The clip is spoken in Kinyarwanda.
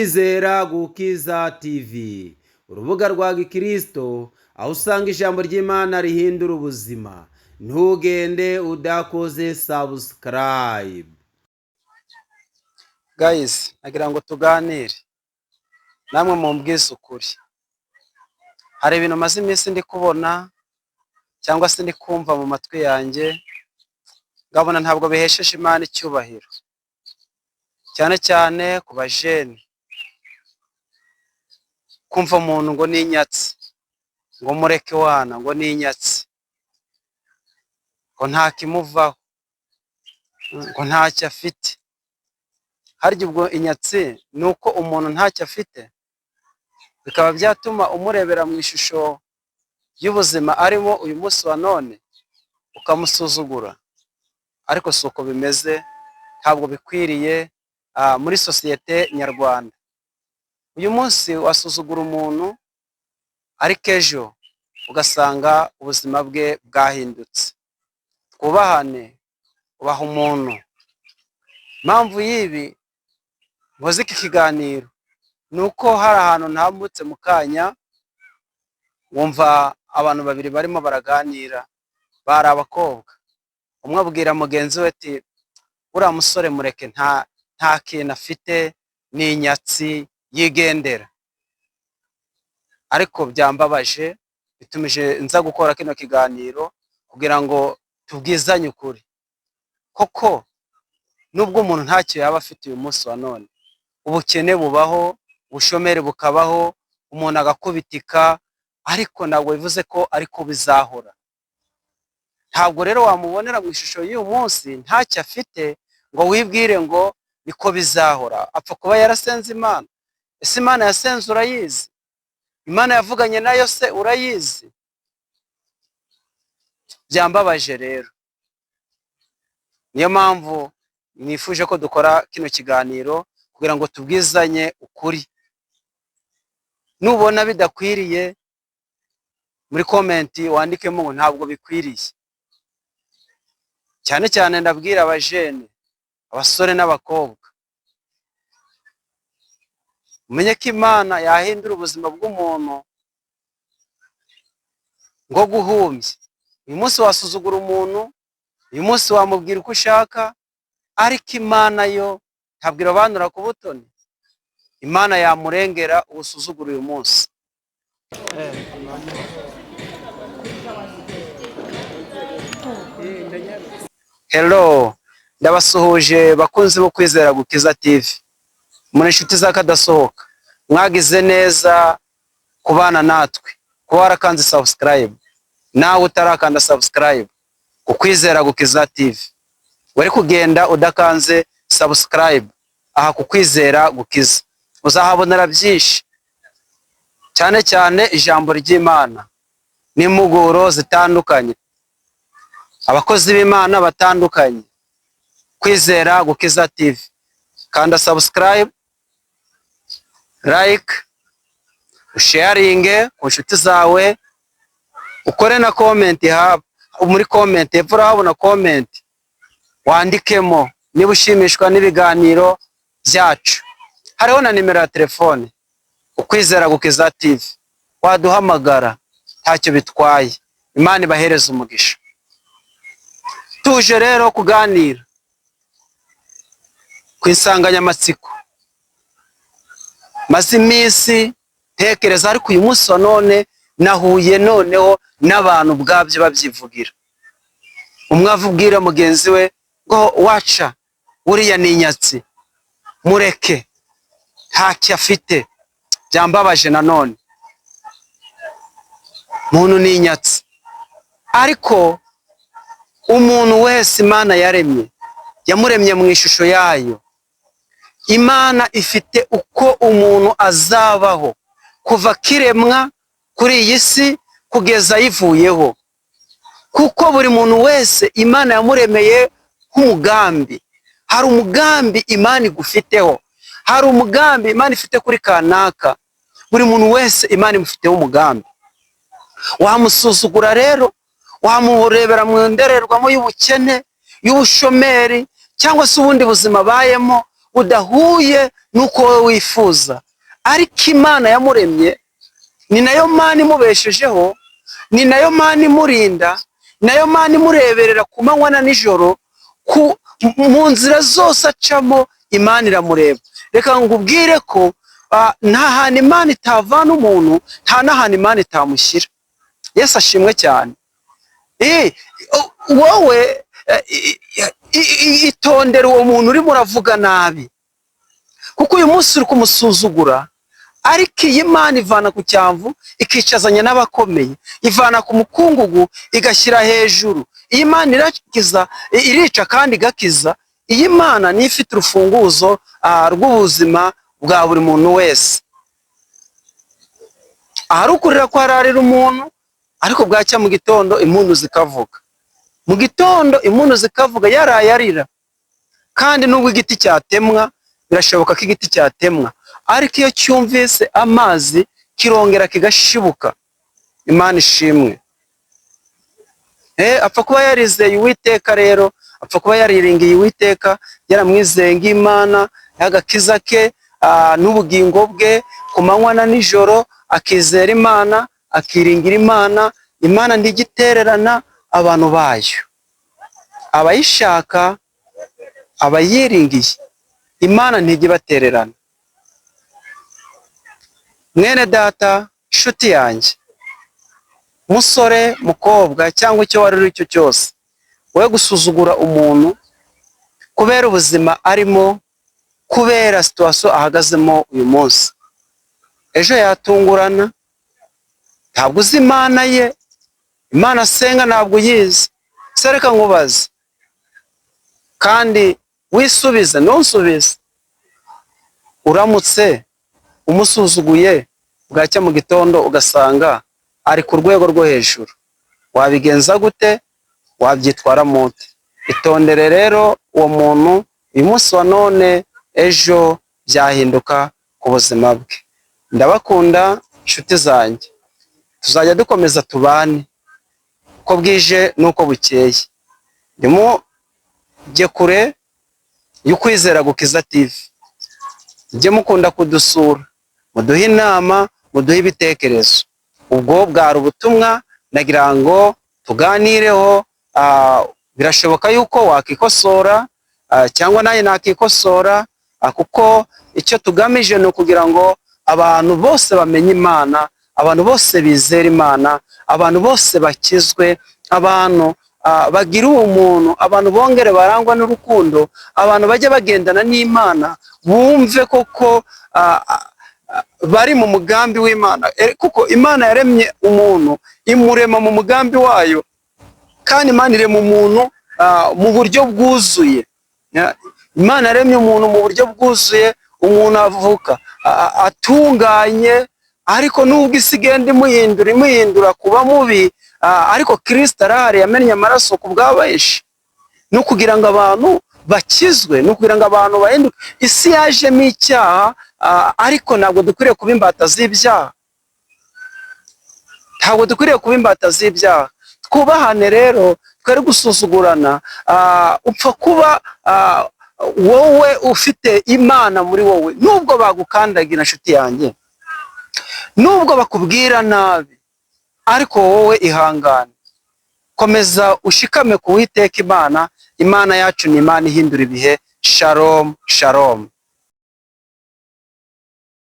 Kwizera Gukiza TV, urubuga rwa gikristo aho usanga ijambo ry'Imana rihindura ubuzima. Ntugende udakoze subscribe. Guys, nagira ngo tuganire namwe mumbwize ukuri. Hari ibintu maze iminsi ndi kubona cyangwa se ndi kumva mu matwi yanjye, ngabona ntabwo bihesheje Imana icyubahiro, cyane cyane ku bajene. Kumva umuntu ngo ni inyatsi, ngo mureke wana, ngo ni inyatsi, ngo nta kimuvaho, ngo ntacyo afite. Harya ubwo inyatsi ni uko umuntu ntacyo afite, bikaba byatuma umurebera mu ishusho y'ubuzima arimo uyu munsi wa none ukamusuzugura? Ariko si uko bimeze, ntabwo bikwiriye muri sosiyete nyarwanda. Uyu munsi wasuzugura umuntu, ariko ejo ugasanga ubuzima bwe bwahindutse. Twubahane, ubaha umuntu. Impamvu y'ibi nkoze iki kiganiro ni uko hari ahantu ntambutse mu kanya, wumva abantu babiri barimo baraganira, bari abakobwa. Umwe abwira mugenzi we ati: "Uriya musore mureke, nta kintu afite, ni inyatsi yigendera." Ariko byambabaje, bitumije nza gukora kino kiganiro kugira ngo tubwizanye ukuri. Koko nubwo umuntu ntacyo yaba afite uyu munsi wa none, ubukene bubaho, ubushomeri bukabaho, umuntu agakubitika, ariko ntabwo bivuze ko ariko bizahora. Ntabwo rero wamubonera mu ishusho y'uyu munsi ntacyo afite ngo wibwire ngo niko bizahora. Apfa kuba yarasenze Imana. Ese Imana yasenze urayizi? Imana yavuganye nayo se urayizi? Byambabaje rero, niyo mpamvu nifuje ko dukora kino kiganiro kugira ngo tubwizanye ukuri. Nubona bidakwiriye, muri comment wandikemo ngo ntabwo bikwiriye. Cyane cyane ndabwira abajene, abasore n'abakobwa, umenye ko Imana yahindura ubuzima bw'umuntu ngo guhumbye. Uyu munsi wasuzugura umuntu, uyu munsi wamubwira uko ushaka, ariko Imana yo ntabwo irobanura ku butoni. Imana yamurengera ubusuzugura uyu munsi. Hello, ndabasuhuje bakunzi bo Kwizera Gukiza TV, muri inshuti z'akadasohoka. Mwagize neza kubana natwe, kuba warakanze subscribe. Nawe utarakanda subscribe ku Kwizera Gukiza TV, wari kugenda udakanze subscribe aha ku Kwizera Gukiza, uzahabonera byinshi, cyane cyane ijambo ry'Imana n'impuguro zitandukanye, abakozi b'Imana batandukanye. Kwizera Gukiza TV, kanda subscribe, like, usharinge ku nshuti zawe, ukore na comment. Muri comment hepfo urahabona comment, wandikemo niba ushimishwa n'ibiganiro byacu. Hariho na nimero ya telefone. Ukwizera Gukiza TV, waduhamagara, ntacyo bitwaye. Imana ibahereze umugisha. Tuje rero kuganira ku insanganyamatsiko maze iminsi ntekereza, ariko uyu munsi wa none nahuye noneho n'abantu ubwabyo babyivugira. Umwe avubwira mugenzi we ngo: "Waca uriya ni inyatsi, mureke, ntacyo afite." Byambabaje nanone, muntu ni inyatsi. Ariko umuntu wese Imana yaremye, yamuremye mu ishusho yayo. Imana ifite uko umuntu azabaho kuva akiremwa kuri iyi si kugeza ayivuyeho, kuko buri muntu wese Imana yamuremeye nk'umugambi. Hari umugambi Imana igufiteho, hari umugambi Imana ifite kuri kanaka. Buri muntu wese Imana imufiteho umugambi. Wamusuzugura rero, wamurebera mu ndorerwamo y'ubukene, y'ubushomeri, cyangwa se ubundi buzima abayemo. budahuye n'uko wowe wifuza, ariko Imana yamuremye ni nayo Mana imubeshejeho, ni nayo Mana imurinda, ni nayo Mana imureberera ku manywa na nijoro, mu nzira zose acamo Imana iramureba. Reka ngubwire ko nta hantu Imana itavana umuntu, nta n'ahantu Imana itamushyira. Yesu ashimwe cyane. Wowe itondere uwo muntu urimo uravuga nabi, kuko uyu munsi uri kumusuzugura, ariko iyi Mana ivana ku cyamvu ikicazanya n'abakomeye, ivana ku mukungugu igashyira hejuru. Iyi Mana irakiza, irica kandi igakiza. Iyi Mana niyo ifite urufunguzo rw'ubuzima bwa buri muntu wese. Ahari ukurira kwararira umuntu, ariko bwacya mu gitondo impundu zikavuga. Mu gitondo impundu zikavuga, yaraye arira. Kandi nubwo igiti cyatemwa, birashoboka ko igiti cyatemwa, ariko iyo cyumvise amazi kirongera kigashibuka. Imana ishimwe. Apfa kuba yarizeye Uwiteka rero, apfa kuba yariringiye Uwiteka, yaramwizeye nk'Imana y'agakiza ke n'ubugingo bwe, ku manywa na nijoro akizera Imana, akiringira Imana. Imana ntigitererana abantu bayo, abayishaka, abayiringiye, Imana ntijya ibatererana. Mwene data, nshuti yanjye, musore, mukobwa, cyangwa icyo wari uri cyo cyose, wowe gusuzugura umuntu kubera ubuzima arimo, kubera situation ahagazemo uyu munsi, ejo yatungurana. Ntabwo uzi Imana ye, Imana asenga ntabwo uyizi. Se reka nkubaze kandi wisubize, ntunsubize. Uramutse umusuzuguye, bwacya mu gitondo ugasanga ari ku rwego rwo hejuru, wabigenza gute? Wabyitwaramo ute? Itondere rero uwo muntu uyu munsi wa none, ejo byahinduka ku buzima bwe. Ndabakunda, inshuti zanjye, tuzajya dukomeza tubane uko bwije n'uko bukeye. Ntimujye kure y'Ukwizera Gukiza TV, mujye mukunda kudusura, muduhe inama, muduhe ibitekerezo. Ubwo bwari ubutumwa nagira ngo tuganireho. Birashoboka yuko wakikosora cyangwa nanjye nakikosora, kuko icyo tugamije ni ukugira ngo abantu bose bamenye Imana, abantu bose bizere Imana, abantu bose bakizwe, abantu bagire ubumuntu, abantu bongere barangwa n'urukundo, abantu bajye bagendana n'Imana, bumve koko bari mu mugambi w'Imana. Kuko Imana yaremye umuntu, imurema mu mugambi wayo, kandi Imana irema umuntu mu buryo bwuzuye. Imana yaremye umuntu mu buryo bwuzuye, umuntu avuka atunganye, ariko nubwo isi igenda imuhindura, imuhindura kuba mubi, ariko Kirisito arahari, yamennye amaraso ku bwa benshi. Ni ukugira ngo abantu bakizwe, ni ukugira ngo abantu bahinduke. Isi yajemo icyaha, ariko ntabwo dukwiriye kuba imbata z'ibyaha, ntabwo dukwiriye kuba imbata z'ibyaha. Twubahane rero, twere gusuzugurana. Upfa kuba wowe ufite Imana muri wowe, nubwo bagukandagira, nshuti yanjye, nubwo bakubwira nabi, ariko wowe ihangane, komeza ushikame ku Uwiteka Imana. Imana yacu ni Imana ihindura ibihe. Shalom, shalom.